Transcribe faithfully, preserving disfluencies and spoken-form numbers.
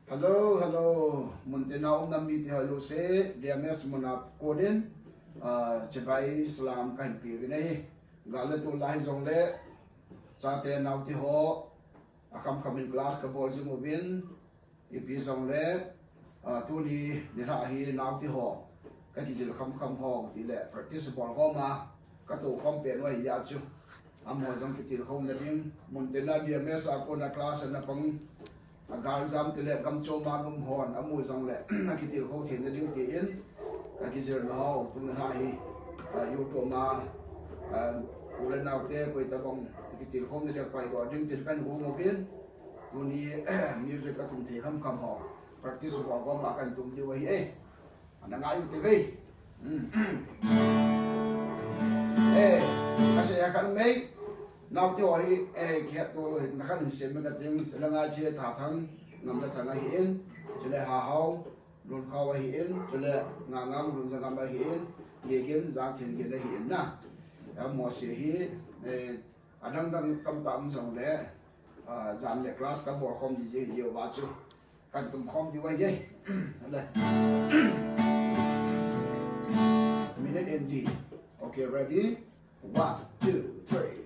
Hello, hello. Muntina um nam mite ho jouse, D M S mun a konin, ah, chibai salam kahin pe uvin ahi. Gal le tol a hijongle, chate naote ho, akham kham in class kabol jing uvin, ipi jongle, ah, tuni nilhah hi naote ho, kakijil kham kham ho, tile practice bol khom a, katoh khom pen u ahi a chu. Amaho jong kitilkhouna ding, Muntina D M S a kona class ana pang, a galjam tile gam chom a um hon, amu jongle, akitilkhou theina ding tin, kakijil nau, tuni nilhah hi, ah, YouTube a, ah, u le naote, koi tabang, kitilkhouna ding, koi go ding tin kahin gong uvin, tuni, music atum thei kham kham ho, practice bol khom a kahin tum diu ahi e. Ana ngai u te ve. Hmm. Eh, kasei a khat mei. Naote ho hi, eh, kihet to, na khat hin sei me kating, chule ngai che Thathang, Ngamtatthang ahin, chule Hahao, Lunkhao ahin, chule Ngangam, Lunjangam ahin, Gegin, Jangthengen ahin na. Amaho se hi, eh, adang dang tamtah um jongle, ah, jan le class kabol khom ji ji uva chu. Kahin tum khom diu ahi e. Ale. Minute and D. Okay, ready? One, two, three.